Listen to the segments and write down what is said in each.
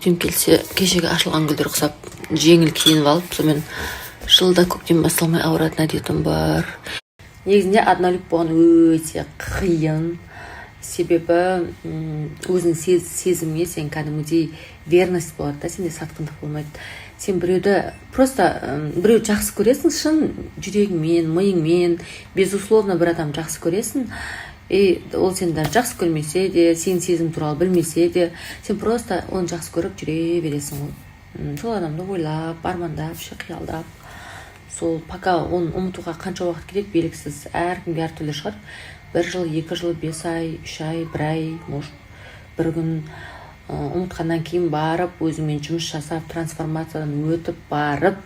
Көктем келсе, кешегі ашылған гүлдер ұқсап, жеңіл киініп алып, сонымен жылда көктем басталмай ауыратын әдетім бар. Негізінде однолюб болған өте қиын, себебі өзіңнің сезіміңе сен кәдімгідей верность болады да, сенде сатқындық болмайды. Сен біреуді просто біреуді жақсы көресің шын жүрегіңмен, миыңмен, безусловно, бір адам жақсы көресің. И ол сені даже жақсы көрмесе де, сенің сезім туралы білмесе де, сен просто оны жақсы көріп жүре бересің ғой. Сол адамды ойлап, армандап ше, қиялдап. Сол пока оны ұмытуға қанша уақыт кетеді, белгісіз, әркімге әртүрлі шығар: бір жыл, 2 жыл, 5 ай, 3 ай, бір ай, может, бір күн. Ұмытқаннан кейін барып, өзіңмен жұмыс жасап, трансформациядан өтіп барып,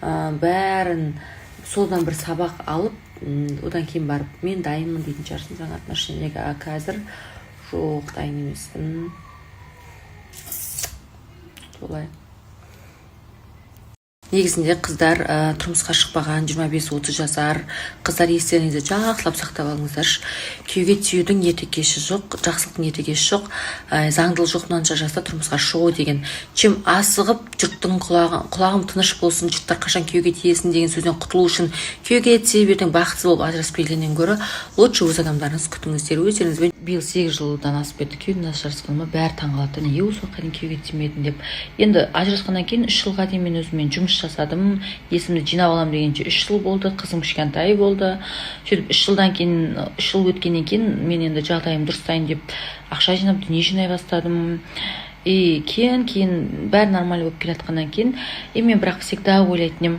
бәрін содан бір сабақ алып, одан кейін барып мен дайынмын дейтін шығарсың жаңа отношение ге. А қазір жоқ, дайын емеспін солай. Негізінде қыздар, тұрмысқа шықпаған 25-30 жасар қыздар, естеріңізде жақсылап сақтап алыңыздаршы: күйеуге тиюдің ерте кеші жоқ, жақсылықтың ерте кеші жоқ, заңдылық жоқ мынанша жаста тұрмысқа шығу деген. Чем асығып, жұрттың құлағы, құлағым тыныш болсын, жұрттар қашан күйеуге тиесің деген сөзден құтылу үшін күйеуге тиіп, ертең бақытсыз болып ажырасып келгеннен гөрі, лучше өз адамдарыңызды күтіңіздер өздеріңізбен. Биыл 8 жылдан асып кетті күйеуімнен ажырасқаныма. Бәрі таңқалады да, неге осы уақытқа дейін күйеуге тимедің деп. Енді ажырасқаннан кейін 3 жылға дейін мен өзіммен жұмыс жасадым. Есімді жинап аламын дегенше 3 жыл болды, қызым кішкентай болды. Сөйтіп 3 жылдан кейін, 3 жыл өткеннен кейін мен енді жағдайымды дұрыстайын деп ақша жинап, дүние жинай бастадым. И кейін бәрі нормально болып келе жатқаннан кейін, и мен бірақ всегда ойлайтын едім,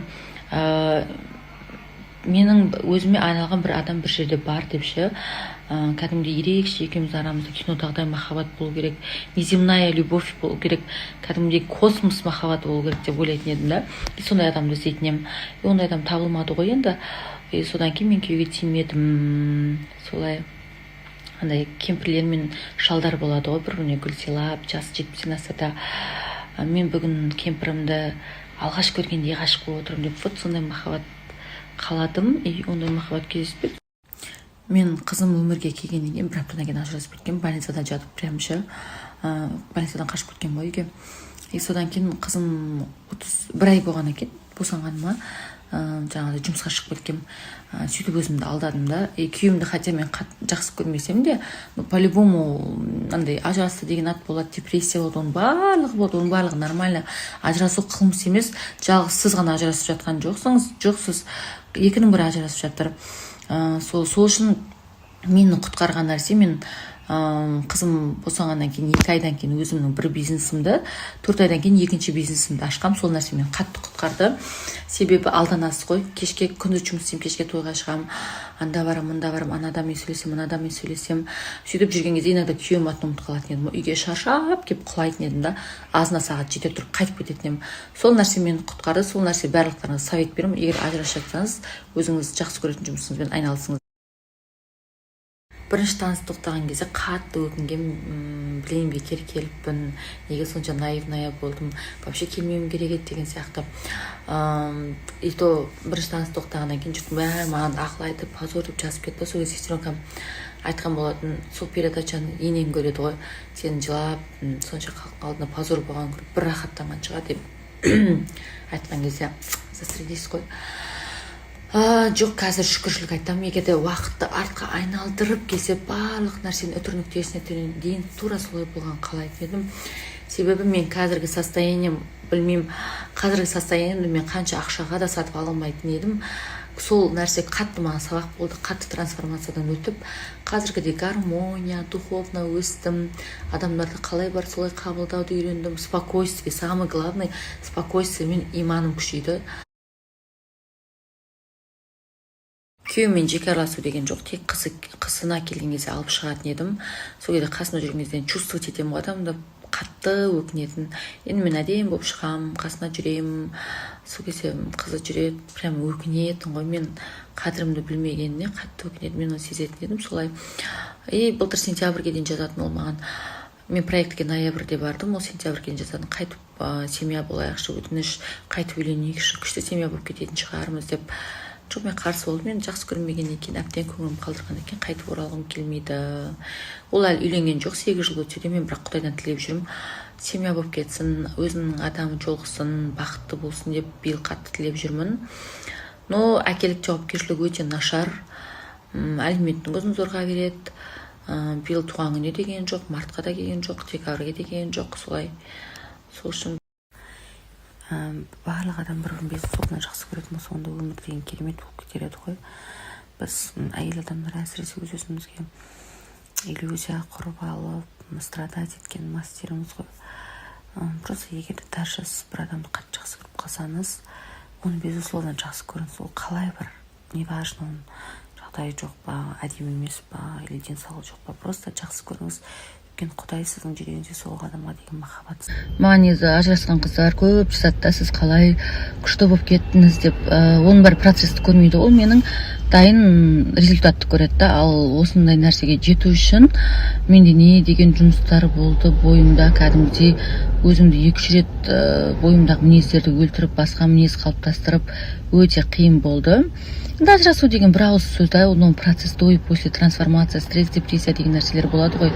менің өзіме арналған бір адам бір жерде бар деп ше. Кәдімгідей ерекше, екеуміздің арамызда кинодағыдай махаббат болу керек, неземная любовь болу керек, кәдімгідей космос махаббаты болу керек деп ойлайтын едім да. И сондай адамды іздейтін едім. И ондай адам табылмады ғой енді. И содан кейін мен күйеуге тимедім солай. Андай кемпірлер мен шалдар болады ғой, бір біріне гүл сыйлап, жасы 70-тен асса да, «Мен бүгін кемпірімді алғаш көргендей ғашық болып отырмын» деп. Вот сондай махаббат қаладым, и ондай махаббат кездеспеді. Мен қызым өмірге келгеннен кейін бір аптадан кейін ажырасып кеткенмін, больницада жатып прям ше, больницадан қашып кеткенмін ғой үйге. И содан кейін қызым 31 ай болғаннан кейін босанғаныма, жаңағыдай жұмысқа шығып кеткенмін. Сөйтіп өзімді алдадым да. И күйеуімді хотя мен жақсы көрмесем де, но по любому андай ажырасты деген ат болады, депрессия болады, оның барлығы болады, оның барлығы нормально. Ажырасу қылмыс емес, жалғыз сіз ғана ажырасып жатқан жоқсыңыз, жоқсыз, екінің бірі ажырасып жатыр. Сол үшін мені құтқарған нәрсе: мен қызым босанғаннан кейін 2 айдан кейін өзімнің бір бизнесімді, 4 айдан кейін екінші бизнесімді ашқам. Сол нәрсе мені қатты құтқарды, себебі алданасыз ғой. Кешке, күндіз жұмыс істеймін, кешке тойға шығамын, анда барамын, мында барамын, ана адаммен сөйлесемін, мына адаммен сөйлесемін. Сөйтіп жүрген кезде иногда күйеуім атын ұмытып қалатын едім. Үйге шаршап келіп құлайтын едім да, азына сағат 7-де тұрып қайтып кететін едім. Сол нәрсе мені құтқарды. Сол нәрсе барлықтарыңызға совет беремін: егер ажырасып жатсаңыз, өзіңіз жақсы көретін жұмысыңызбен айналысыңыз. Бірінші таныс тоқтаған кезде қатты өкінгенмін: блин, бекер келіппін, неге сонша наивная болдым, вообще келмеуім керек еді деген сияқты. И то бірінші таныс тоқтағаннан кейін жұрттың бәрі маған ақыл айтып, позор деп жазып кетті. Сол кезде сестренка м айтқан болатын: «Сол передача ны енең көреді ғой, сен жылап, сонша халықтың алдында позор болғанын көріп бір рахаттанған шығар», — деп айтқан кезде застрелись қой. Жоқ, қазір шүкіршілік айтамын. Егер де уақытты артқа айналдырып келсе, барлық нәрсені үтір нүктесіне дейін тура солай болған қалайтын едім. Себебі мен қазіргі состоянием, білмеймін, қазіргі состояние мді мен қанша ақшаға да сатып ала алмайтын едім. Сол нәрсе қатты маған сабақ болды. Қатты трансформациядан өтіп, қазіргідей гармония, духовно өстім, адамдарды қалай бар солай қабылдауды үйрендім. Спокойствие, самый главный спокойствие мен иманым күшейді. Күйеуіммен жеке араласу деген жоқ, тек қызы, қызына келген кезде алып шығатын едім. Сол кезде қасында жүрген кезде чувствовать етемін ғой адамды, қатты өкінетін. Енді мен әдемі болып шығамын, қасына жүремін, сол кезде қызы жүреді, прям өкінетін ғой, мен қадірімді білмегеніне қатты өкінеді. Мен оны сезетін едім солай. И былтыр сентябрьге дейін жазатын ол маған. Мен проектіге ноябрьде бардым, ол сентябрьге дейін жазатын: «Қайтып семья болайықшы, өтініш, қайтып үйленейікші, күшті семья болып кететін шығармыз», — деп. Жоқ, мен қарсы болдым. Мен жақсы көрмегеннен кейін, әбден көңілім қалдырғаннан кейін қайтып оралғым келмейді. Ол әлі үйленген жоқ, 8 жыл өтсе де. Мен бірақ құдайдан тілеп жүрмін. Семья болып кетсін, өзінің адамы жолықсын, бақытты болсын деп биыл қатты тілеп жүрмін. Но әкелік жауапкершілік өте нашар. Алименттің көзін зорға береді. Биыл туған күніне де келген жоқ, мартқа да келген жоқ, декабрьге де келген жоқ, солай. Сол үшін Барлық адам бір бірін безусловно жақсы көретін болса, онда өмір деген керемет болып кетер еді ғой. Біз, әйел адамдар, әсіресе өз өзімізге иллюзия құрып алып, страдать еткен мастеріміз ғой. Просто егер де даже сіз бір адамды қатты жақсы көріп қалсаңыз, оны безусловно жақсы көріңіз. Ол қалай бір, неважно, оның жағдайы жоқ па, әдемі емес па или денсаулығы жоқ па, просто жақсы көріңіз, өйткені Құдай сіздің жүрегіңізде сол адамға деген махаббат Маған негізі ажырасқан қыздар көп жазады да, сіз қалай күшті болып кеттіңіз деп. Оның бәрі процессті көрмейді, ол менің дайын результатты көреді да. Ал осындай нәрсеге жету үшін менде не деген жұмыстар болды бойымда! Кәдімгідей өзімді екі үш рет бойымдағы мінездерді өлтіріп, басқа мінез қалыптастырып, өте қиын болды. Енді ажырасу деген бір ауыз сөз да, оның процесс до и после, трансформация, стресс, депрессия деген нәрселер болады ғой.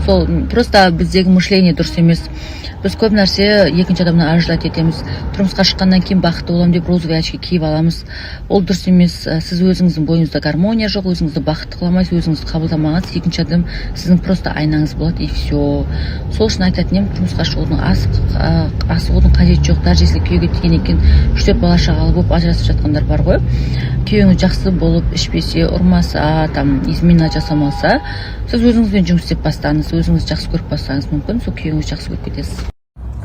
Сол просто біздегі мышление дұрыс емес. Біз көп нәрсе екінші адамнан ожидать етеміз. Тұрмысқа шыққаннан кейін бақытты боламын деп, розовый очки киіп аламыз, ол дұрыс емес. Сіз өзіңіздің бойыңызда гармония жоқ, өзіңізді бақытты қыла алмайсыз, өзіңізді қабылдамағансыз, екінші адам сіздің просто айнаңыз болады, и все. Сол үшін айтатын едім, тұрмысқа шығудың асығудың қажеті жоқ. Даже если күйеуге тиген екен, үш төрт бала шағалы болып ажырасып жатқандар бар ғой. Күйеуіңіз жақсы болып, ішпесе, ұрмаса, там измена жасамаса, сіз өзіңізбен жұмыс істеп бастаңыз, өзіңізді жақсы көріп бастаңыз, мүмкін, сол күйеуіңізді жақсы көріп кетесіз.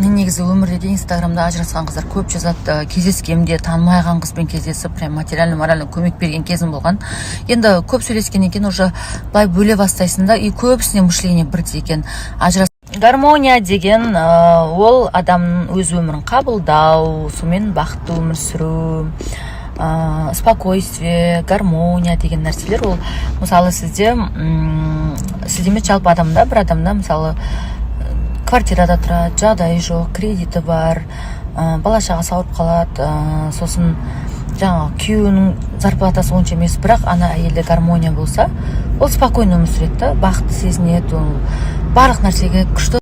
Мен негізі өмірде де Инстаграмда ажырасқан қыздар көп жазады, кездескенде танымай қалған қызбен кездесіп, прям материально, морально көмек берген кезім болған. Енді көп сөйлескеннен кейін уже былай бөле бастайсың да, и көбісіне мышление бірдей екен. Ажырас, гармония деген ол адамның өз өмірін қабылдау, сонымен бақытты өмір сүру, спокойствие, гармония деген нәрселер. Ол мысалы сізде емес, жалпы адамда, бір адамда, мысалы, квартирада тұрады, жағдайы жоқ, кредиті бар, бала шағасы ауырып қалады, сосын жаңағы күйеуінің зарплатасы онша емес, бірақ ана әйелде гармония болса, ол спокойно өмір сүреді да, бақытты сезінеді, ол барлық нәрсеге күшті.